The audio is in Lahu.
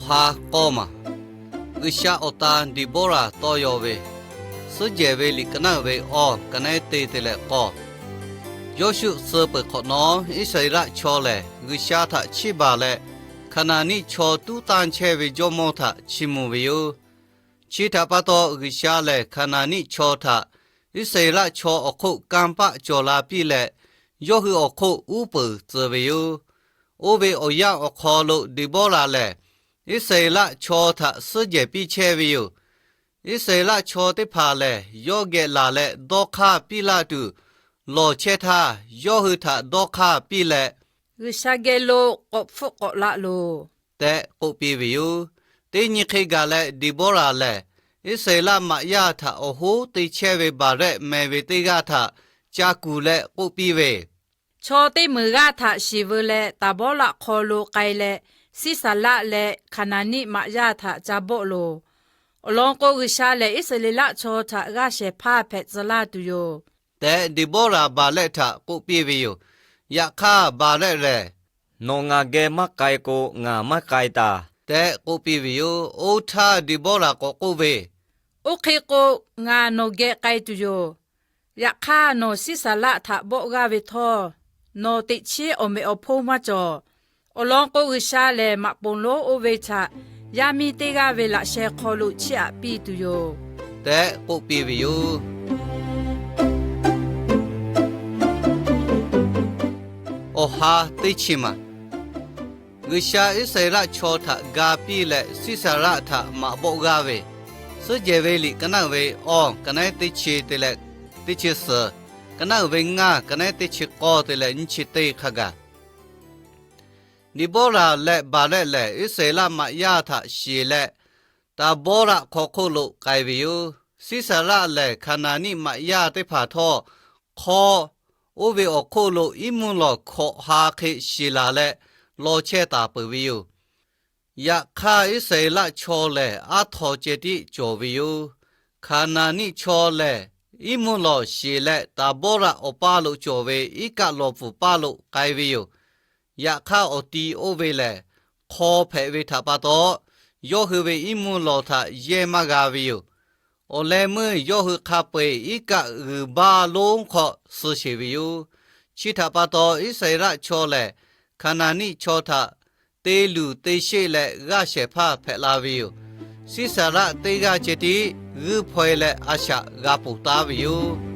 Awˬ ha k'awˇ maˬ. G'uiˬsha awˬ ta Deˍbawˇraˍ tawˇ yaw ve, suhˉ jehˬ ve liꞈ ka naˉ uiˍ ve awˬ ka naˉ te te leh k'awˇ. Yawˇshuˆ suh peuˬ hk'awꞈ nawˉ, Iˉsaˍreˍlaˆ chaw lehˬ G'uiˬsha htaꞈ chiˇ baˬ leh, Hkaˍnanˍniˆ chaw tuˉ tanˇ chehˇ ve jawˇmawˇ htaꞈ chiˇ mvuh ve yoˬ. Chi htaꞈ pa taw, G'uiˬsha lehˬ Hkaˍnanˍniˆ chaw htaꞈ Iˉsaˍreˍlaˆ chaw awˬ hk'oˆ kanˇ paˆ cawˬ la piˇ leh, yawˇ hui awˬ hk'oˆ uˉ peunˍ tcuh ve yoˬ. Oˇ ve awˬ yanˇ awˬ hk'aw lo Deˍbawˇraˍ lehˬ, Iˉsaˍreˍlaˆ chaw htaꞈ suhˉ jehˬ piˇ chehˇ ve yoˬ. Iˉsaˍreˍlaˆ chaw teˇ hpaˍ lehˬ, yawˇ geh laˬ leh dawˇ hk'aˇ piˇ laˇ tuˬ lawˬ chehˇ htaˇ, yawˇ hui htaꞈ dawˇ hk'aˇ piˇ leh, G'uiˬsha geh lo k'awꞈ hpfuhˆ k'awꞈ laꞈ loˬ, tehꞈ k'oˆ piˇ ve yoˬ. Teˇ nyi hk'e gaˬ leh, Deˍbawˇraˍ lehˬ Iˉsaˍreˍlaˆ maꞈ yaˇ htaꞈ awˬ hoˉ te chehˇ ve Baˍrehˆ meh ve teˇ g'aˇ htaꞈ ca kuˬ leh k'oˆ piˇ ve, Chaw teˇ meunˍ g'aˇ htaꞈ shiˍ veu leh, Taˍbawˇraꞈ hk'aw lo k'ai leh, Siˉsaˍlaˆ leh Hkaˍnanˍniˆ maꞈ yaˇ htaꞈ ca bawˆ loˬ. Awˬ lawn k'o, G'uiˬsha lehˬ Iˉsaˍreˍlaˆ chaw htaꞈ g'aˇ shehˍ hpaˇ hpehꞈ tcuh laˇ tuˬ yoˬ, tehꞈ Deˍbawˇraˍ Baˍrehˆ htaꞈ k'oˆ piˇ ve yoˬ. Yaꞈ hk'aˇ, Baˍrehˆ lehˬ, Nawˬ ngaˬ geh maˇ k'ai k'o, ngaˬ maˇ k'ai taˬ, tehꞈ k'oˆ piˇ ve yoˬ. Oˇ htaˇ Deˍbawˇraˍ k'awꞈ k'oˆ ve, Oˇ hk'e k'o, ngaˬ nawˬ geh k'ai tuˬ yoˬ. Yaꞈ hk'aˇ, nawˬ Siˉsaˍlaˆ htaꞈ bawˆ g'aˇ ve htawˇ, nawˬ teꞈ chiˉ awˬ meꞈ awˬ hponˇ maˇ cawˬ. Awˬ lawn k'o, G'uiˬsha lehˬ maꞈ poˍ lonˉ oˇ ve htaꞈ yaˇ miˇ teˇ g'aˇ ve laꞈ sheh hk'aw lo chiˇ aꞈ piˇ tuˬ yoˬ, tehꞈ k'oˆ piˇ ve yoˬ. Awˬ ha teˇ chi maˬ. G'uiˬsha Iˉsaˍreˍlaˆ chaw htaꞈ ga piˇ leh, Siˉsaˍlaˆ htaꞈ maꞈ bawˆ g'aˇ ve, suhˉ jehˬ ve liꞈ ka naˉ uiˍ ve awˬ ka naˉ teˇ chi te leh teˇ chi suhˍ, ka naˉ uiˍ ve ngaˇ ka naˉ teˇ chi k'awˇ te leh nyiˇ chi teˇ hk'a gaˬ. Deˍbawˇraˍ leh Baˍrehˆ lehˬ, Iˉsaˍreˍlaˆ maꞈ yaˇ htaꞈ shiˍ leh, Taˍbawˇraꞈ hk'aw hk'oˆ lo k'ai ve yoˬ. Siˉsaˍraˆ lehˬ, Hkaˍnanˍniˆ maꞈ yaˇ teˇ hpaˍ htawˇ hk'awˇ oˇ ve awˬ hk'oˆ lo iˉ mvuhˇ lawˬ hkawꞈ ha hk'e shiˍ laˬ leh, law chehˇ taˍ peuˬ ve yoˬ. Yaꞈ hk'aˇ, Iˉsaˍreˍlaˆ chaw lehˬ aˉ htaw ceh tiˉ cawˬ ve yoˬ. Hkaˍnanˍniˆ chaw lehˬ, iˉ mvuhˇ lawˬ shiˍ leh Taˍbawˇraꞈ awˬ paˇ lo cawˬ ve iˉ kaˆ lawˬ pfuhˍ paˇ lo k'ai ve yoˬ. Yaꞈ hk'aˇ, awˬ ti oˇ ve lehˬ, hk'aw hpehꞈ ve htaꞈ pa taw, yawˇ hui ve iˉ mvuhˇ lawˬ htaꞈ yehˇ maˇ g'a ve yoˬ. Awˬ leh meuˇ yawˇ hui hk'a peu-eˬ iˉ kaˆ g'uiˬ baˇ lonˉ hk'aw suh sheˬ ve yoˬ. Chi htaꞈ pa taw, Iˉsaˍreˍlaˆ chaw lehˬ Hkaˍnanˍniˆ chaw htaꞈ te luˬ te sheˆ leh g'aˇ shehˍ hpaˇ hpehꞈ la ve yoˬ. Siˉsaˍraˆ teˇ g'aˇ ceh tiˉ g'uiˇ hpaw-e leh a shaꞈ g'a ponˬ taˉ ve yoˬ.